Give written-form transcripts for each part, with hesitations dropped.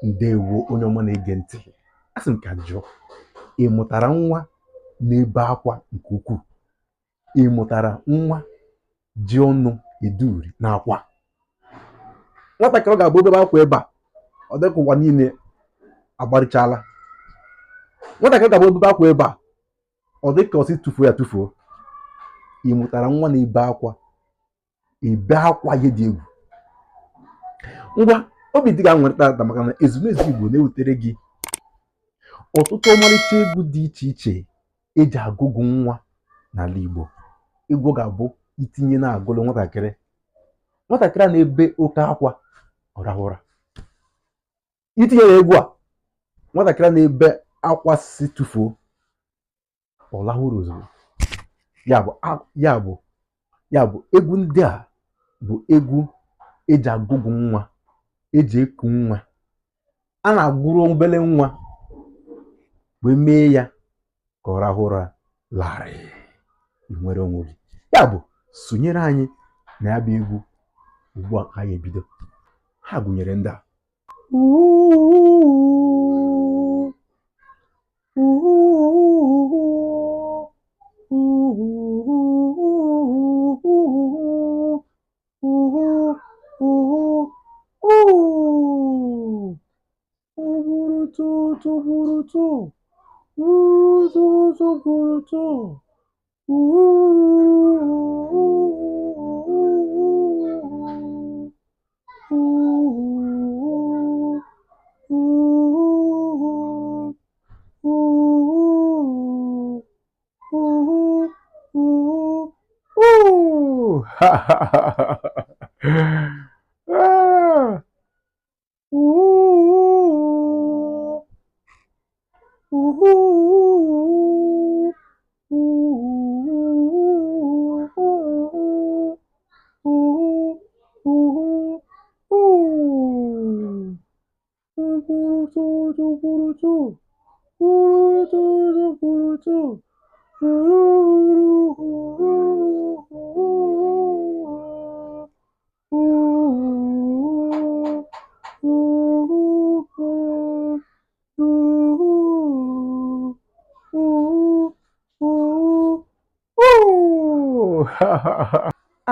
Ndewo onye ọma na-ege ntị. Asị m ka jụọ, ị mụtara nwa na-ebe akwa nke ukwuu? Ị mụtara nwa ji ọnụ eduri n'akwa? Nwatakịrị ọ ga-abụ obebe akwa ebe a, ọ dịka ụwa niile agbarịchala. Nwatakịrị ga-abụ obebe akwa ebe a, ọ dịka ọ sị tụfuo ya tụfuo. Ị mụtara nwa na-ebe akwa, ebe akwa ihe dị egwu. Ngwa, obi dị ga-anwere tata maka na Ezumezu Igbo na-ewutere gị ọtụtụ ọmarịcha egwu dị iche iche eji agụgụ nwa n'ala Igbo. Egwu ga-abụ itinye na-agụlụ nwatakịrị, nwatakịrị a na-ebe oke akwa ọ rahụ ụra. Itinye ya egwu a, nwatakịrị a na-ebe akwa si tụfuo, ọ lahụ ụra ozugbo. Ya bụ egwu ndị a bụ egwu eji agụgụ nwa, eji eku nwa, a na-agụrụ obere nwa wee mee ya ka ọ rahụ ụra larịị, ị nwere onwe gị. Ya bụ, sonyere anyị na ya bụ egwu ugbu a ka anyị ebido. Ha gụnyere ndị a: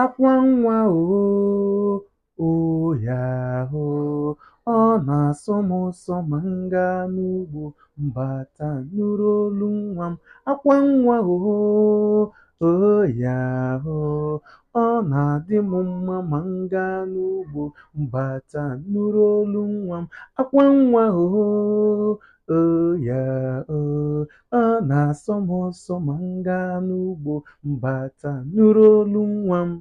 Akwa nwa oo, o ya o, ọ na-asọ m ụsọ ma m gaa n'ugbo mbata nụrụ olu nwa m. Akwa nwa oo, o ya o, ọ na-adị m mma ma m gaa n'ugbo mbata nụrụ olu nwa m. Akwa nwa oo, o ya o, ọ na-asọ m ụsọ ma m gaa n'ugbo mbata nụrụ olu nwa m.